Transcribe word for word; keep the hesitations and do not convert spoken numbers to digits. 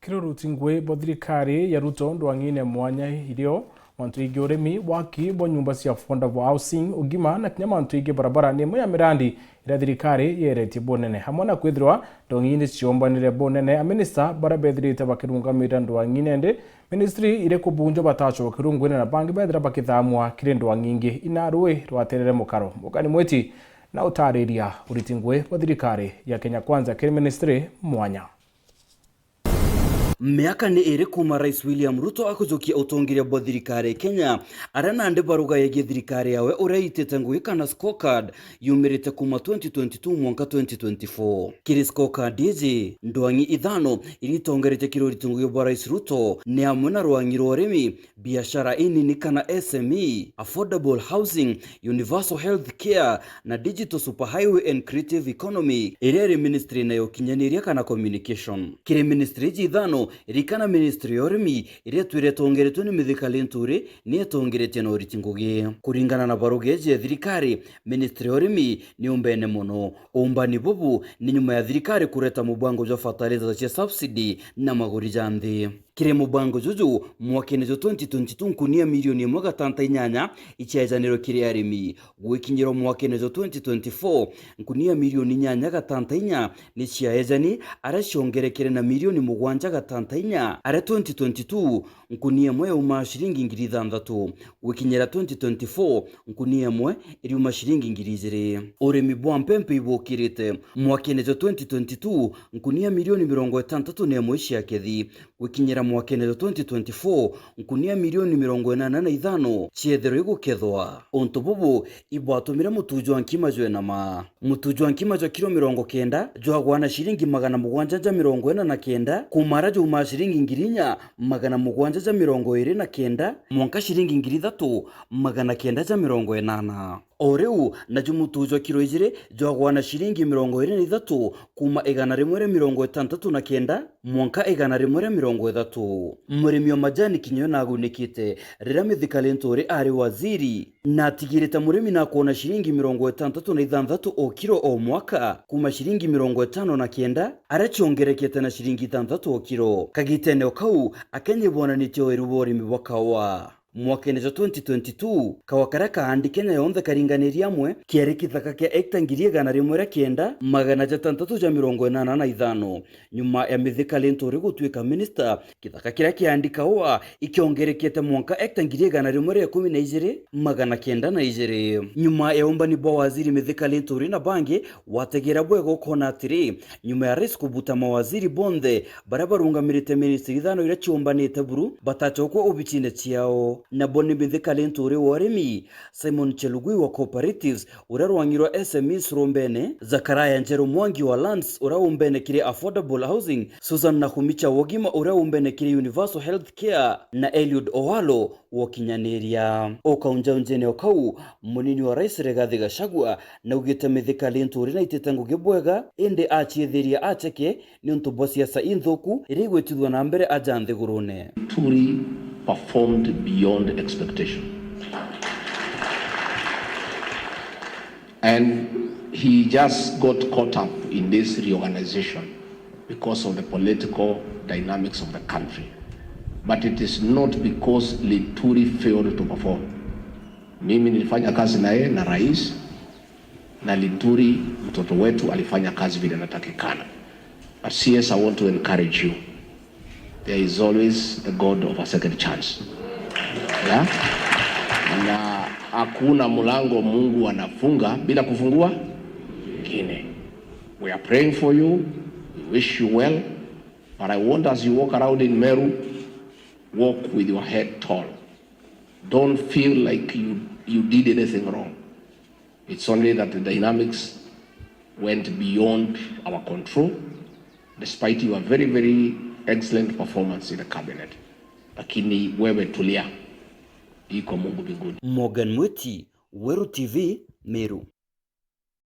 Kiri uruti ngui bwa thirikari ya Ruto ndwang'ine mwanya irio mantu ingi urimi, waki bwa nyumba cia affordable housing, ugima na kinya mantu ingi barabara ni imwe ya mirandi iria thirikari yeretie bunene. Hamwe na kwithirwa ndwang'i ni ciombanire bunene, aminista baria bethirite bakirungamira ndwang'i nende ministry iri kubunjwa batacokerwa ngwine na bangi bethira bakithamwa kiri ndwang'i ingi ina rui rwaterere mukaro. Mugani Mwiti na utariria uriti ngui bwa thirikari ya Kenya Kwanza kiri ministry mwanya. Miaka ni iri kuuma Rais William Ruto akujukia utongeria bwa thirikari ya Kenya, aria nandi baruga yegie thirikari yawe uria itite ngugi kana scorecard yumirite kuuma twenty twenty-two mwanka twenty twenty-four. Kiri scorecard iji, ndwang'i ithano iria itongeretie kiri uriti ngugi bwa Rais Ruto ni amwe na rwang'i rwa urimi, biashara inini kana S M E, affordable housing, universal health care, na digital superhighway and creative economy, iria iri ministry na ukinyaniria kana communication. Kiri ministry iji ithano, ririkana ministry ya urimi, iria twire itongeretwe ni Mithika Linturi, ni itongeretie na uriti ngugi. Kuringana na baruga iji ya thirikari, ministry ya urimi ni umbene mono. Umbani bubu ni nyuma ya thirikari kureta mubango jwa fertilizer cia subsidy na maguri ja nthi. Kiri mubango juju, mwakene jwa twenty twenty-two, nkunia milioni imwe gatanta inyanya iciaejanirwe kiri arimi. Gwikinyirwa mwakene jwa twenty twenty-four, nkunia milioni inyanya gatanta inya ni ciaejani, aria ciongerekere na milioni mugwanja gatanta inya, aria twenty twenty-two, nkunia imwe yaumaa ciringi ngiri ithanthatu. Gwikinyira twenty twenty-four, nkunia imwe iriuma ciringi ngiri ijiri. Urimi bwa mpempe ibukirite. Mwakene jwa twenty twenty-two, nkunia milioni mirongo itantatu na imwe cia kethi. Gwikinyira mwakene jwa twenty twenty-four, nkunia milioni mirongo inana na ithano ciethirwa igukethwa. Untu bubu ibwatumire mutu jwa nkima jwenama. Mutu jwa nkima jwa kiro mirongo kenda jwagwa na ciringi magana mugwanja ja mirongo ina na kenda, kuuma aria jaumaa ciringi ngiri inya magana mugwanja ja mirongo iri na kenda, mwanka ciringi ngiri ithatu magana kenda ja mirongo inana. O riu, naju mutu jwa kiro ijiri jwagwa na ciringi mirongo iri na ithatu, kuuma igana rimwe ria mirongo itantatu na kenda mwanka igana rimwe ria mirongo ithatu. Murimi wa majani kinya we nagunikite riria Mithika Linturi ari waziri, na atigirite murimi na akwona ciringi mirongo itantatu na ithanthatu o kiro o mwaka, kuuma ciringi mirongo itano na kenda, aria ciongerekete na ciringi ithanthatu o kiro. Kagitene o kau, Akenya ibonanitie weru bwa urimi bwa kaua. Mwakene jwa twenty twenty-two, kaua karia kaandi Kenya yonthe karinganirie amwe kiari kithaka kia hekta ngiri igana rimwe ria kenda, magana jatantatu ja mirongo inana na ithano. Nyuma ya Mithika Linturi gutuika minista, kithaka kiria kiandi kaua ikiongerekete mwanka hekta ngiri igana rimwe ria ikumi na ijiri, magana kenda na ijiri. Nyuma ya umbani bwa waziri Mithika Linturi na bangi, wategera bwega ukona atiri, nyuma ya rais kubuta mawaziri bonthe baria barungamirite ministry ithano iria ciumbanite buru, batacokwa obicine ciao. Nabo ni Mithika Linturi wa urimi, Simon Chelugui wa cooperatives, uria rwang'i rwa S M Es rumbene, Zachariah Njeru Mwangi wa lands, uria umbene kiri affordable housing, Susan Nakhumicha wa ugima, uria umbene kiri universal health care, na Eliud Owalo wa ukinyaniria. O kaunjaunjene o kau, munini wa rais Rigathi Gachagua naugite Mithika Linturi naitite ngugi bwega, indi aciithiria aceke niuntu bwa siasa inthuku iria igwitithua na mbere aja nthigurune. Linturi performed beyond expectation. And he just got caught up in this reorganization because of the political dynamics of the country. But it is not because Linturi failed to perform. Mimi nilifanya kazi na yeye na rais, na Linturi, mtoto wetu, alifanya kazi vile inatakikana. But C S, I want to encourage you. There is always the God of a second chance. Yeah? Na hakuna mlango Mungu anafunga bila kufungua ingine. We are praying for you. We wish you well. But I want, as you walk around in Meru, walk with your head tall. Don't feel like you, you did anything wrong. It's only that the dynamics went beyond our control, despite your very, very excellent performance in the cabinet. Lakini wewe tulia, iko Mungu mbinguni. Morgan Mwiti, Weru T V, Meru.